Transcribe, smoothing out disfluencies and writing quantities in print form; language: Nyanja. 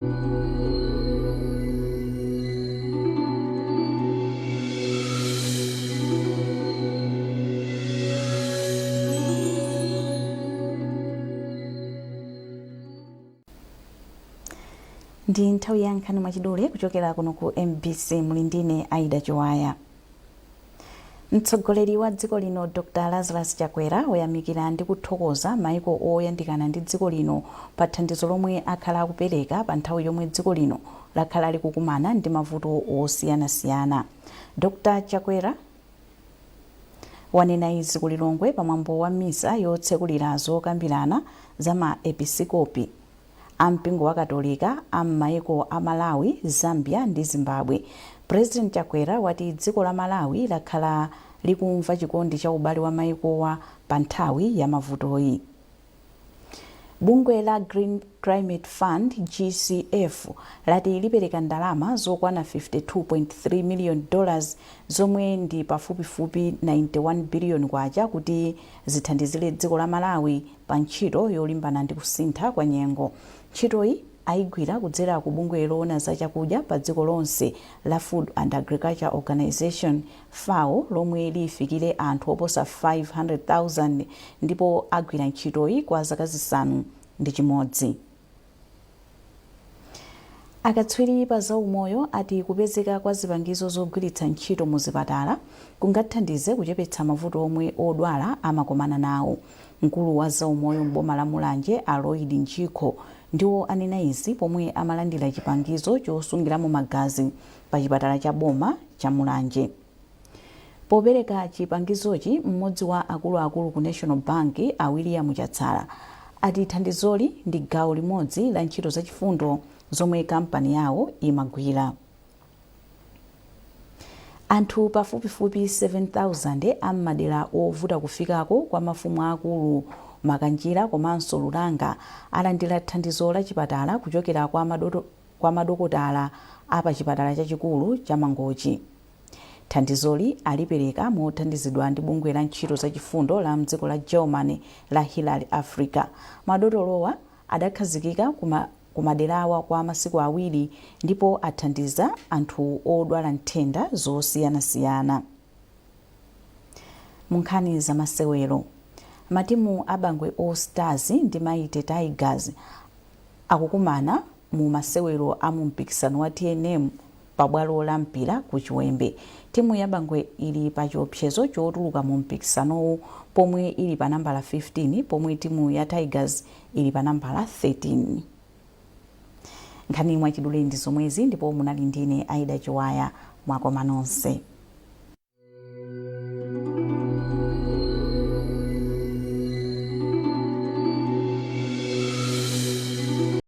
Ndi nthawi ya nkhani mwachidule kuchokera kuno ku MBC. Muli ndine Aida Chiwaya. Mtsogoleri wa dziko lino Dr Lazarus Chakwera wayamikira ndi kuthokoza maiko oyandikana ndi dziko lino pa thandizo lomwe akhala akupereka pa nthawi yomwe dziko lino lakhala likukumana ndi mavuto osiyanasiyana. Dr Chakwera wanena izi ku Lilongwe pa mwambo wa misa yotsekulira zokambirana za ma episikopi a mpingo wa Katolika a m'maiko a Malawi, Zambia ndi Zimbabwe. President Chakwera wati dziko la Malawi lakhala likumva chikondi cha ubale wa maikowa pa nthawi ya mavutoyi. Bungwe la Green Climate Fund, GCF, lati lipereka ndalama zokwana 52.3 million dollars zomwe ndi pafupifupi 91 billion kwacha kuti zithandizire dziko la Malawi pa ntchito yolimbana ndi kusintha kwa nyengo. Ntchitoyi ayigwira kudzera ku bungwe loona za chakudya pa dziko lonse la Food and Agriculture Organization, FAO, lomwe lifikire anthu oposa 500,000 ndipo agwira ntchitoyi kwa zaka 6. Akatswiri pa zaumoyo ati kupezeka kwa zipangizo zogwiritsa ntchito mu zipatala kungathandize kuchepetsa mavuto omwe odwala amakomana nawo. Mkulu wa zaumoyo m'boma la Mulanje a Lloyd Njikho ndiwo anena izi pomwe amalandira chipangizo chosungiramo magazi pa chipatala cha boma cha Mulanje. Popereka chipangizochi, mmodzi wa akuluakulu ku National Bank a William Chatsala ati thandizoli ndi gawo limodzi la ntchito zachifundo zomwe kampani yawo imagwira. Anthu pafupifupi 7,000 a m'madera ovuta kufikako kwa mafumu aakulu Makanjira komanso Lulanga alandira thandizo la chipatala kuchokera kwa madokotala a pa chipatala chachikulu cha Mangochi. Thandizoli alipereka mothandizidwa ndi bungwe la ntchito zachifundo la mdziko la Germany la Hilal Africa. Madotolowa adakhazikika kumaderawa kwa masiku awiri ndipo athandiza anthu odwala nthenda zosiyanasiyana. Munkhani zamasewero, matimu a Bangwe All Stars ndi Mighty Tigers akukumana mu masewero a mu mpikisano wa TNM pa bwalo la Mpira ku Chiwembe. Timu ya Bangwe ili pa chiopsezo chotuluka mu mpikisanowu pomwe ili pa nambala 15 pomwe timu ya Tigers ili pa nambala 13. Nkhani mwachidule ndi zomwezi ndipo munali ndine Aida Chiwaya. Mwakoma nonse.